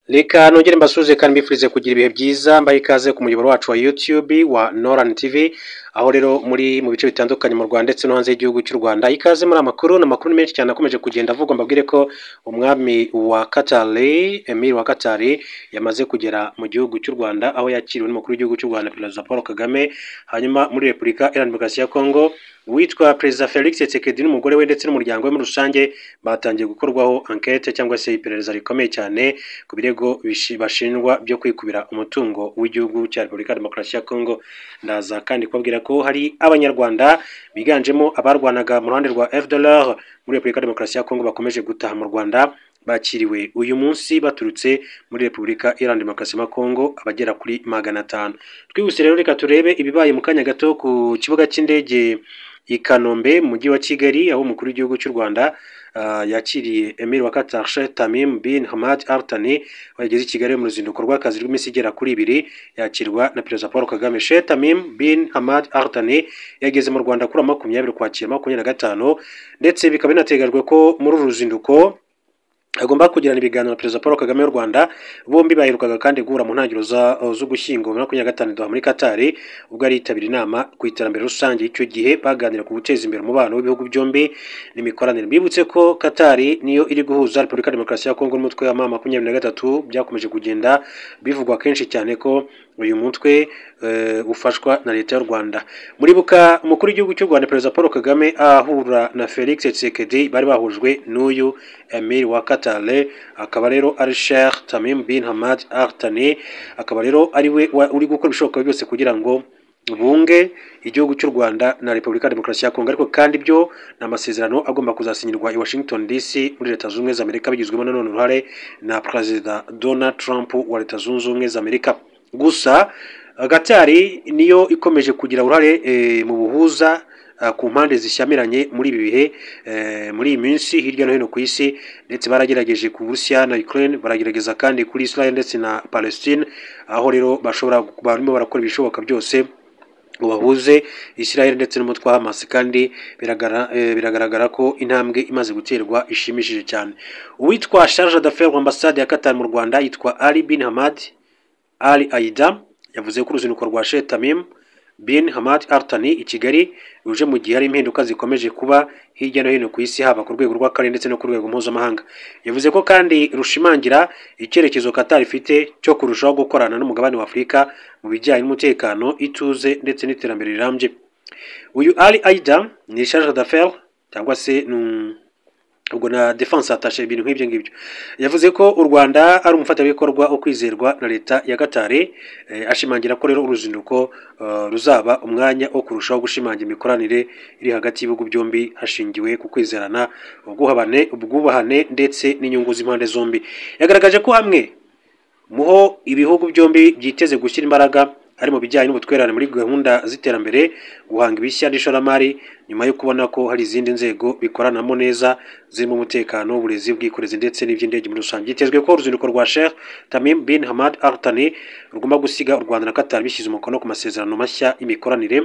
Reka nongere mbasuhuze kandi mbifurize kugira ibihe byiza, mbahe ikaze ku muyoboro wacu wa YouTube wa Noran TV, aho rero muri mu bice bitandukanye mu Rwanda ndetse no hanze y'igihugu cy'u Rwanda. Ikaze muri amakuru, ni amakuru menshi cyane akomeje kugenda avugwa. Mbabwire ko umwami wa Qatar, Emir wa Qatar, yamaze kugera mu gihugu cy'u Rwanda, aho yakiriwe n'umukuru w'igihugu cy'u Rwanda, Perezida Paul Kagame. Hanyuma muri Repubulika Iharanira Demokarasi ya Kongo, uwitwa Perezida Felix Tshisekedi n'umugore we ndetse n'umuryango we muri rusange batangiye gukorwaho enquête cyangwa se iperereza rikomeye cyane ku birego bashinjwa byo kwikubira umutungo w'igihugu cya Repubulika ya Demokarasi ya Kongo. Ndaza kandi kubabwira ko hari Abanyarwanda biganjemo abarwanaga mu ruhande rwa FDLR muri Repubulika ya Demokarasi ya Kongo bakomeje gutaha mu Rwanda, bakiriwe uyu munsi baturutse muri Repubulika Iharanira Demokarasi ya Kongo, abagera kuri 500. Twihuse rero, reka turebe ibibaye mu kanya gato ku kibuga cy'indege i Kanombe mu mujyi wa Kigali, aho umukuru w'igihugu cy'u Rwanda yakiriye Emir wa Qatar, Sheikh Tamim bin Hamad Al Thani, wageze i Kigali mu ruzinduko rw'akazi rw'iminsi igera kuri 2, yakirwa na Perezida Paul Kagame. Sheikh Tamim bin Hamad Al Thani yageze mu Rwanda kuri 20 Ukwakira 25, ndetse bikaba binateganyijwe ko muri uru ruzinduko agomba kugirana ibiganiro na Perezida Paul Kagame w'u Rwanda. Bombi baherukaga kandi guhura mu ntangiriro z'Ugushyingo 2025 Doha muri Qatar, ubwo yari yitabira inama ku iterambere rusange. Icyo gihe baganira ku guteza imbere umubano w'ibihugu byombi n'imikoranire. Mbibutse ko Qatar niyo iri guhuza Repubulika ya Demokarasi ya Kongo n'umutwe wa M23. Byakomeje kugenda bivugwa kenshi cyane ko uyu mutwe ufashwa na leta y'u Rwanda. Muribuka umukuru w'igihugu cy'u Rwanda, Perezida Paul Kagame, ahura na Felix Tshisekedi, bari bahujwe n'uyu Emir wa Qatar, akaba rero ari Sheikh Tamim bin Hamad Al Thani, akaba rero ari we uri gukora ibishoboka byose kugira ngo bunge igihugu cy'u Rwanda na Repubulika ya Demokarasi ya Kongo. Ariko kandi byo ni amasezerano agomba kuzasinyirwa i Washington DC muri Leta Zunze Ubumwe za Amerika, bigizwemo nanone uruhare na Perezida Donald Trump wa Leta Zunze Ubumwe za Amerika. Gusa Qatar niyo ikomeje kugira uruhare mu buhuza ku mpande zishyamiranye muri ibi bihe, muri iyi minsi, hirya no hino ku isi. Ndetse baragerageje ku Burusiya na Ukraine, baragerageza kandi kuri Israel ndetse na Palestine, aho rero bashobora barimo barakora ibishoboka byose ngo bahuze Israel ndetse n'umutwe wa Hamas, kandi biragaragara ko intambwe imaze guterwa ishimishije cyane. Uwitwa Chargé d'affaires wa ambasade ya Qatar mu Rwanda, yitwa Ali bin Hamad Al Aida, yavuze ko uruzinduko rwa Sheikh Tamim bin Hamad Al Thani i Kigali ruje mu gihe hari impinduka zikomeje kuba hirya no hino ku isi, haba ku rwego rw'akarere ndetse no ku rwego mpuzamahanga. Yavuze ko kandi rushimangira icyerekezo Qatar ifite cyo kurushaho gukorana n'umugabane wa Afurika mu bijyanye n'umutekano, ituze ndetse n'iterambere rirambye. Uyu Ali Aida ni chargé d'affaires cyangwa se ni ubwo na défense attaché, ibintu nk'ibyo ngibyo. Yavuze ko u Rwanda ari umufatanyabikorwa wo kwizerwa na leta ya Qatar, ashimangira ko rero uruzinduko ruzaba umwanya wo kurushaho gushimangira imikoranire iri hagati y'ibihugu byombi, hashingiwe ku kwizerana, ubwubahane ndetse n'inyungu z'impande zombi. Yagaragaje ko hamwe muho ibihugu byombi byiteze gushyira imbaraga ari mu bijyanye n'ubutwererane muri gahunda z'iterambere, guhanga ibishya n'ishoramari, nyuma yo kubona ko hari izindi nzego bikoranamo neza zirimo umutekano, uburezi, ubwikorezi ndetse n'iby'indege muri rusange. Byitezwe ko uruzinduko rwa Sheikh Tamim bin Hamad Al Thani rugomba gusiga u Rwanda na Qatar bishyize umukono ku masezerano mashya y'imikoranire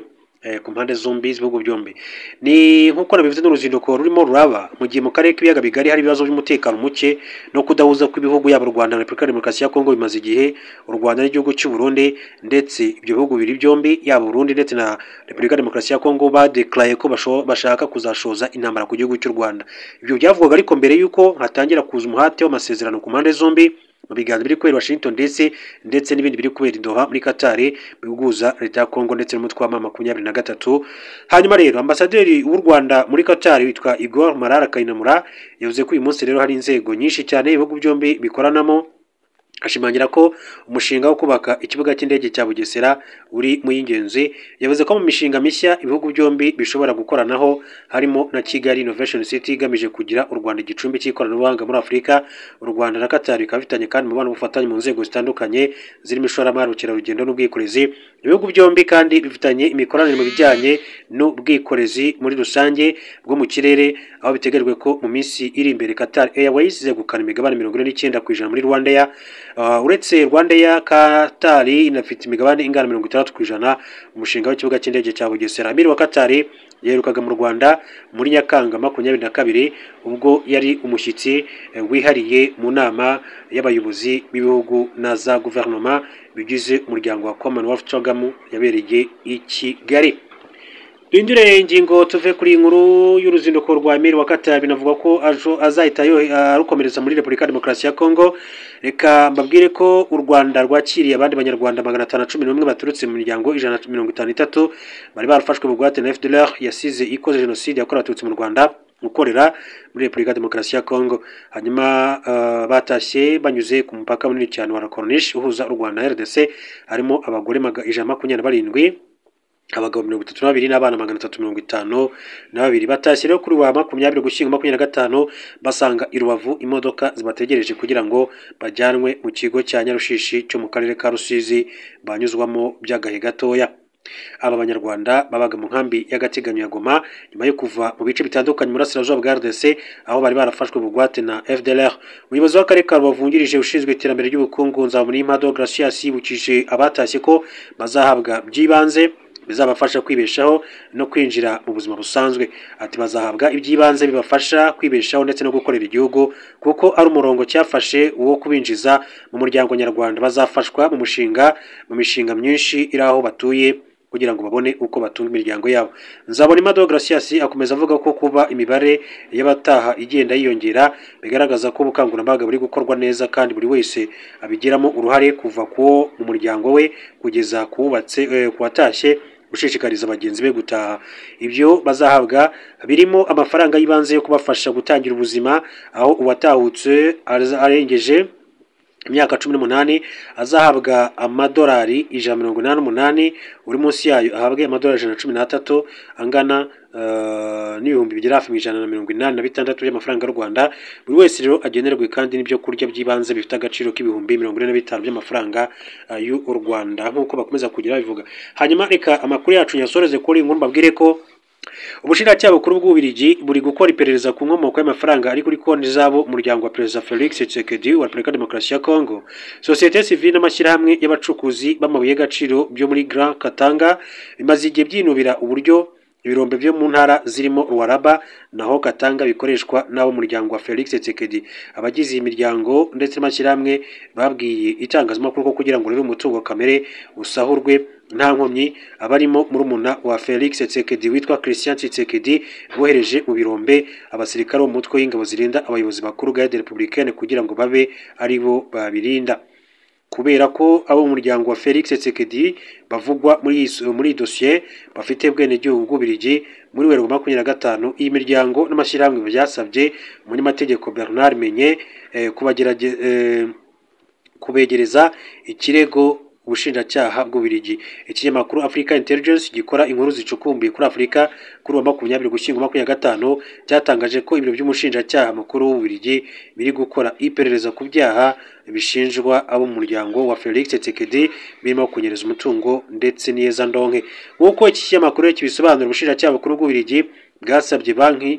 ku mpande zombi z'ibihugu byombi. Ni nk'uko nabivuze, n'uruzinduko rurimo ruraba mu gihe mu karere k'ibiyaga bigari hari ibibazo by'umutekano muke no kudahuza kw'ibihugu, yaba u Rwanda na Repubulika ya Demokarasi ya Kongo bimaze igihe, u Rwanda n'igihugu cy'u Burundi, ndetse ibyo bihugu bibiri byombi, yaba Burundi ndetse na Repubulika ya Demokarasi ya Kongo, badeclaraye ko bashaka kuzashoza intambara ku gihugu cy'u Rwanda. Ibyo byavugwaga ariko mbere y'uko hatangira kuza umuhate w'amasezerano ku mpande zombi mu biganiro biri kubera i Washington DC ndetse n'ibindi biri kubera i Doha muri Qatar, bihuza leta ya Kongo ndetse n'umutwe wa M23. Hanyuma rero ambasaderi w'u Rwanda muri Qatar witwa Igor Marara Kayinamura yavuze ko uyu munsi rero hari inzego nyinshi cyane ibihugu byombi bikoranamo, ashimangira ko umushinga wo kubaka ikibuga cy'indege cya Bugesera uri mu y'ingenzi. Yavuze ko mu mishinga mishya ibihugu byombi bishobora gukoranaho harimo na Kigali Innovation City, igamije kugira u Rwanda igicumbi cy'ikoranabuhanga muri Afurika. U Rwanda na Qatar bikaba bifitanye kandi umubano w'ubufatanye mu nzego zitandukanye zirimo ishoramari, ubukerarugendo n'ubwikorezi. Ibihugu byombi kandi bifitanye imikoranire mu bijyanye n'ubwikorezi muri rusange bwo mu kirere, aho biteganyijwe ko mu minsi iri imbere Qatar Airways izegukana imigabane 49% muri RwandAir. Uretse RwandAir, Qatar inafite imigabane ingana 60% umushinga w'ikibuga cy'indege cya Bugesera. Amir wa Qatar Yaherukaga mu Rwanda muri Nyakanga 22 ubwo yari umushyitsi wihariye mu nama y'abayobozi b'ibihugu na za guverinoma bigize umuryango wa Commonwealth CHOGM yabereye i Kigali. Duhindure ingingo tuve kuri inkuru y'uruzinduko rwa Emir wa Qatar, binavuga ko azahita arukomereza muri Repubulika Demokarasi ya Kongo. Reka mbabwire ko u Rwanda rwakiriye abandi banyarwanda 511 baturutse mu miryango 153 bari barafashwe bugwate na FDLR yasize ikoze jenoside yakorewe abatutsi mu Rwanda gukorera muri Repubulika Demokarasi ya Kongo. Hanyuma batashye banyuze ku mupaka munini cyane wa Corniche uhuza u Rwanda na RDC, harimo abagore 127, abagabo 32 n'abana 352. Batashye rero kuri wa 20 Ugushyingo 25 basanga i Rubavu imodoka zibategereje kugira ngo bajyanwe mu kigo cya Nyarushishi cyo mu karere ka Rusizi banyuzwamo by'agahe gatoya. Aba banyarwanda babaga mu nkambi y'agateganyo ya Goma nyuma yo kuva mu bice bitandukanye mu burasirazuba bwa RDC aho bari barafashwe bugwate na FDLR. Umuyobozi w'akarere ka Rubavu wungirije ushinzwe iterambere ry'ubukungu Nzabonimpa Gracias yibukije abatashye ko bazahabwa by'ibanze bizabafasha kwibeshaho no kwinjira mu buzima busanzwe. Ati bazahabwa iby'ibanze bibafasha kwibeshaho ndetse no gukorera igihugu kuko ari umurongo cyafashe wo kubinjiza mu muryango nyarwanda. Bazafashwa mu mishinga myinshi iri aho batuye kugira ngo babone uko batunga imiryango yabo. Nzabonimpa Gracias akomeza avuga ko kuba imibare y'abataha igenda yiyongera bigaragaza ko ubukangurambaga buri gukorwa neza kandi buri wese abigiramo uruhare kuva ku mu muryango we kugeza kuwubatse kuwatashye gushishikariza bagenzi be gutaha. Ibyo bazahabwa birimo amafaranga y'ibanze yo kubafasha gutangira ubuzima, aho uwatahutse arengeje imyaka 18 azahabwa amadolari 188, uri munsi yayo ahabwe amadolari 113 angana n'ibihumbi bigera hafi 186 by'amafaranga y'u Rwanda. Buri wese rero agenerwe kandi n'ibyo kurya by'ibanze bifite agaciro k'ibihumbi 45 by'amafaranga y'u Rwanda nk'uko bakomeza kugira bivuga. Hanyuma reka amakuru yacu nyasoreze kuri inkuru mbabwire ko ubushinjacyaha bukuru bw'Ububiligi buri gukora iperereza ku nkomoko y'amafaranga ari kuri konti zabo umuryango wa Perezida Felix Tshisekedi wa Repubulika Demokarasi ya Kongo. Sosiyete sivile n'amashyirahamwe y'abacukuzi b'amabuye y'agaciro byo muri Grand Katanga bimaze igihe byinubira uburyo ibirombe byo mu ntara zirimo Ruaraba naho Katanga bikoreshwa n'abo muryango wa Felix Tshisekedi. Abagize iyi miryango ndetse n'amashyirahamwe babwiye itangazamakuru ko kugira ngo rero umutungo kamere usahurwe nta nkomyi, abarimo murumuna wa Felix Tshisekedi witwa Christian Tshisekedi bohereje mu birombe abasirikare bo mu mutwe w'ingabo zirinda abayobozi bakuru Garde Républicaine kugira ngo babe ari bo babirinda. Kubera ko abo mu muryango wa Felix Tshisekedi bavugwa muri dosiye bafite ubwenegihugu bw'Ububiligi, muri Werurwe 25 iyi miryango n'amashyirahamwe byasabye umunyamategeko Bernard Menye kubegereza ikirego ubushinjacyaha bw'Ububiligi. Ikinyamakuru Africa Intelligence gikora inkuru zicukumbuye kuri Afurika kuri wa 20 Ugushyingo 25 cyatangaje ko ibiro by'umushinjacyaha mukuru w'Ububiligi biri gukora iperereza ku byaha bishinjwa abo mu muryango wa Felix Tshisekedi birimo kunyereza umutungo ndetse n'iyezandonke. Nk'uko iki kinyamakuru kibisobanura, ubushinjacyaha bukuru bw'Ububiligi bwasabye banki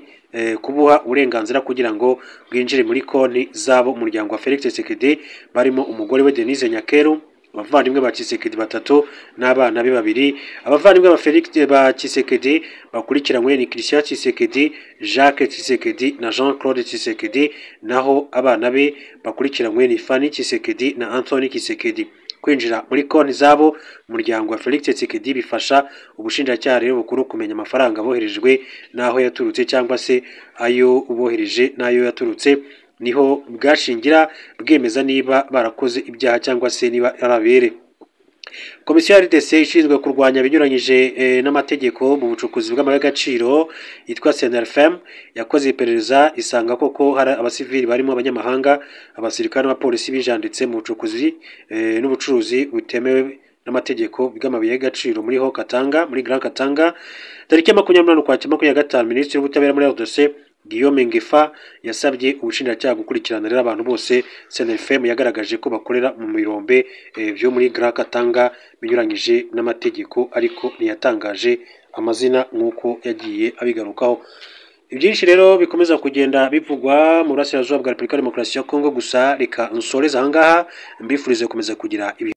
kubuha uburenganzira kugira ngo bwinjire muri konti zabo umuryango wa Felix Tshisekedi barimo umugore we Denise Nyakeru, abavandimwe ba Tshisekedi 3 n'abana be 2. Abavandimwe ba Felix ba Tshisekedi bakurikiranywe ni Christian Tshisekedi, Jacques Tshisekedi na Jean-Claude Tshisekedi, naho abana be bakurikiranywe ni Fanny Tshisekedi na Anthony Tshisekedi. Kwinjira muri konti zabo umuryango wa Felix Tshisekedi bifasha ubushinjacyaha rero bukuru kumenya amafaranga boherejwe n'aho yaturutse cyangwa se ayo bohereje n'ayo yaturutse, niho bwashingira bwemeza niba barakoze ibyaha cyangwa se niba ari abere. Komisiyo ya RDC ishinzwe kurwanya ibinyuranyije n'amategeko mu bucukuzi bw'amabuye y'agaciro yitwa CNRFM yakoze iperereza isanga koko hari abasivili barimo abanyamahanga, abasirikare n'abapolisi bijanditse mu bucukuzi n'ubucuruzi butemewe n'amategeko bw'amabuye y'agaciro muri Haut Katanga, muri Grand Katanga. Tariki ya 28 Ukwakira 2025 Minisitiri w'Ubutabera muri RDC Guillaume Ngefa yasabye ubushinjacyaha gukurikirana rero abantu bose CNRFM yagaragaje ko bakorera mu birombe byo muri Grand Katanga binyuranyije n'amategeko, ariko ntiyatangaje amazina nk'uko yagiye abigarukaho. Ibyinshi rero bikomeza kugenda bivugwa mu burasirazuba bwa Repubulika Demokarasi ya Kongo. Gusa reka nsoreze aha ngaha mbifurize gukomeza kugira ibihe